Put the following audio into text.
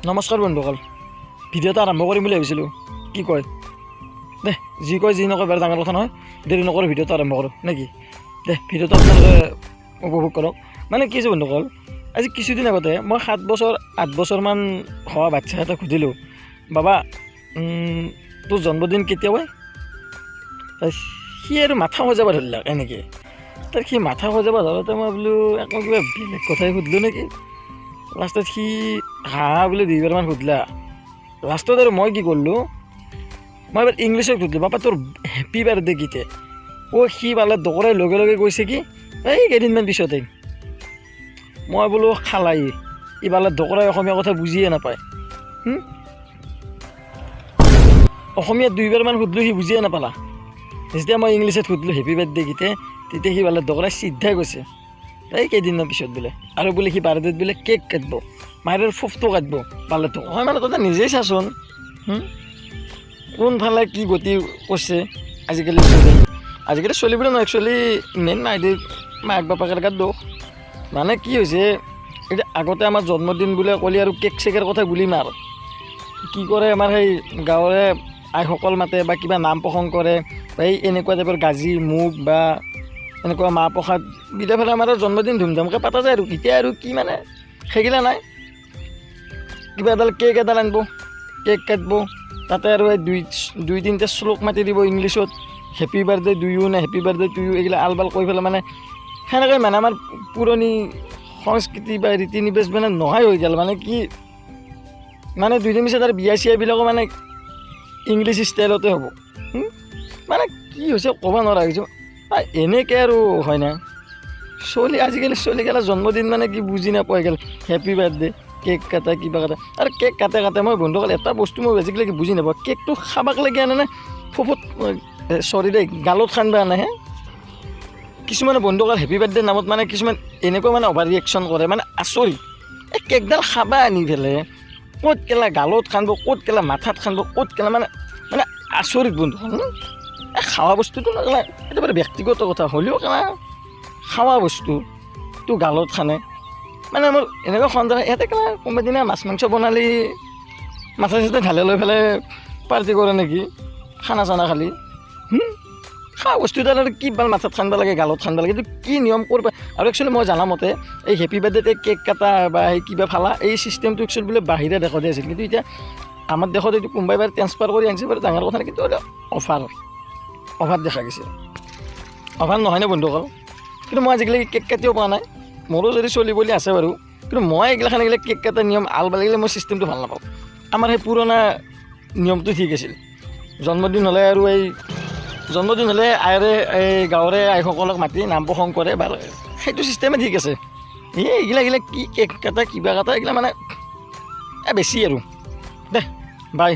নমস্কাৰ বন্ধুসকল, ভিডিঅ' এটা আৰম্ভ কৰিম বুলি ভাবিছিলোঁ। কি কয় দে, যি কয় যি নকয় বাৰু ডাঙৰ কথা নহয়। দেৰি নকৰোঁ, ভিডিঅ'টো আৰম্ভ কৰোঁ নেকি? দে, ভিডিঅ'টো আপোনালোকে উপভোগ কৰক। মানে কি হৈছে বন্ধুসকল, আজি কিছুদিন আগতে মই 7 বছৰ 8 বছৰমান হোৱা বাচ্ছা এটাক সুধিলোঁ, "বাবা, তোৰ জন্মদিন কেতিয়া হয়?" সি আৰু মাথা খজুৱাব ধৰিলাক এনেকৈ। তাৰ সি মাথা খজুৱাব ধৰোঁতে মই বোলো আকৌ কিবা বেলেগ কথাই সুধিলোঁ নেকি। লাষ্টত সি হা হা বুলি দুইবাৰমান সুধিলা। লাষ্টত আৰু মই কি কৰিলোঁ, মই এবাৰ ইংলিছত সুধিলোঁ, "বাবা, তোৰ হেপী বাৰ্থডে কেতিয়া?" অ', সি পালে দকৰাই লগে লগে কৈছে কি, "এই কেইদিনমান পিছতে।" মই বোলো খালাই, ইফালে দকৰাই অসমীয়া কথা বুজিয়ে নাপায়। অসমীয়াত দুইবাৰমান সুধিলোঁ, সি বুজিয়ে নাপালা। যেতিয়া মই ইংলিছত সুধিলোঁ হেপী বাৰ্থডে কেতিয়া, তেতিয়া সি পালে দকৰাই চিধাই কৈছে, "এই কেইদিনমান পিছত" বোলে। আৰু বোলে সি বাৰ্থডেত বোলে কেক কাটিব, মায়েৰ ফোফটো কাটিব পালে। তো হয় মানে তহঁতে নিজেই চাচোন, কোনফালে কি গতি কৰিছে আজিকালি চলি। আজিকালি চলিবলৈ নহয়, একচুৱেলি মেইন মাক বাপাকৰ গাত দোষ। মানে কি হৈছে এতিয়া, আগতে আমাৰ জন্মদিন বোলে ক'লে আৰু কেক চেকৰ কথা গুলি মাৰ। কি কৰে, আমাৰ সেই গাঁৱৰে আইসকল মাতে বা কিবা নাম প্ৰসংগ কৰে বা এই এনেকুৱা টাইপৰ গাজি মুগ বা এনেকুৱা মাহ প্ৰসাদ বিলাই পেলাই আমাৰ জন্মদিন ধুমধামকৈ পতা যায়। আৰু এতিয়া আৰু কি, মানে সেইগিলা নাই। কিবা এডাল কেক এডাল আনিব, কেক কাটিব, তাতে আৰু এই দুই দুই তিনিটা শ্লোক মাতি দিব ইংলিছত, "হেপী বাৰ্থডে do U" নে "হেপী বাৰ্থডে টু ইউ", এইগিলা আল বাল কৈ পেলাই। মানে সেনেকৈ মানে আমাৰ পুৰণি সংস্কৃতি বা ৰীতি নীতি মানে নোহোৱাই হৈ গ'ল। মানে কি, মানে দুদিন পিছত আৰু বিয়া চিয়াবিলাকো মানে ইংলিছ ষ্টাইলতে হ'ব। মানে কি হৈছে ক'ব নোৱাৰা হৈছোঁ। এনেকৈ আৰু হয় না চলি, আজিকালি চলি গেলা জন্মদিন মানে কি বুজি নাপাই গ'ল। হেপী বাৰ্থডে, কেক কাটা, কিবা কাটা। আৰু কেক কাটে কাটে, মই বন্ধুসকল এটা বস্তু মই আজিকালি বুজি নাপাওঁ, কেকটো খাবাক লাগি আনে নে ফুফুত, চৰি দেই, গালত খানবা আনে হে? কিছুমানে বন্ধুসকল হেপী বাৰ্থডে নামত মানে কিছুমান এনেকুৱা মানে অভাৰ ৰিয়েকশ্যন কৰে, মানে আচৰিত। এই কেকডাল খাবা আনি পেলাই ক'ত কেলা গালত খানব, ক'ত কেলা মাথাত খানব, ক'ত কেলা, মানে মানে আচৰিত বন্ধুসকল। এই খোৱা বস্তুটো কেলা এইটো বাৰু ব্যক্তিগত কথা হ'লেও কেলা খোৱা বস্তুটো গালত খানে, মানে মোৰ এনেকুৱা সন্দেহ হয়, ইয়াতে কেলা কোনোবা দিনা মাছ মাংস বনালি মাথা চাথা ঢালি লৈ পেলাই পাৰ্টি কৰে নেকি খানা চানা খালি? খোৱা বস্তু এটা আৰু কি বাল মাথাত খানবা লাগে, গালত খানবা লাগে, এইটো কি নিয়ম কৰিব? আৰু একচুৱেলি মই জনা মতে এই হেপী বাৰ্থডেতে কেক কাটা বা সেই কিবা ফালা এই চিষ্টেমটো একচুৱেলি বোলে বাহিৰা দেশতে আছিল। কিন্তু এতিয়া আমাৰ দেশত এইটো কোনোবাই বাৰু ট্ৰেন্সফাৰ কৰি আনিছে বাৰু, ডাঙৰ কথা নাই। কিন্তু অভাৰ অভাৰ দেখা গৈছে। অভাৰ নহয়নে বন্ধুসকল? কিন্তু মই আজিকালি কেক কাটিও পোৱা নাই। মোৰো যদি চলি বুলি আছে বাৰু, কিন্তু মই এইগিলাখান এইগিলা কেক কটাৰ নিয়ম আল বাল এইগিলা মই চিষ্টেমটো ভাল নাপাওঁ। আমাৰ সেই পুৰণা নিয়মটো ঠিক আছিল। জন্মদিন হ'লে আৰু এই জন্মদিন হ'লে আইৰে এই গাঁৱৰে আইসকলক মাতি নাম প্ৰসংগ কৰে বা সেইটো চিষ্টেমে ঠিক আছে। এই এইগিলা এইগিলা কি কেক কাটা, কিবা কাটা, এইগিলা মানে বেছি আৰু দে বাই।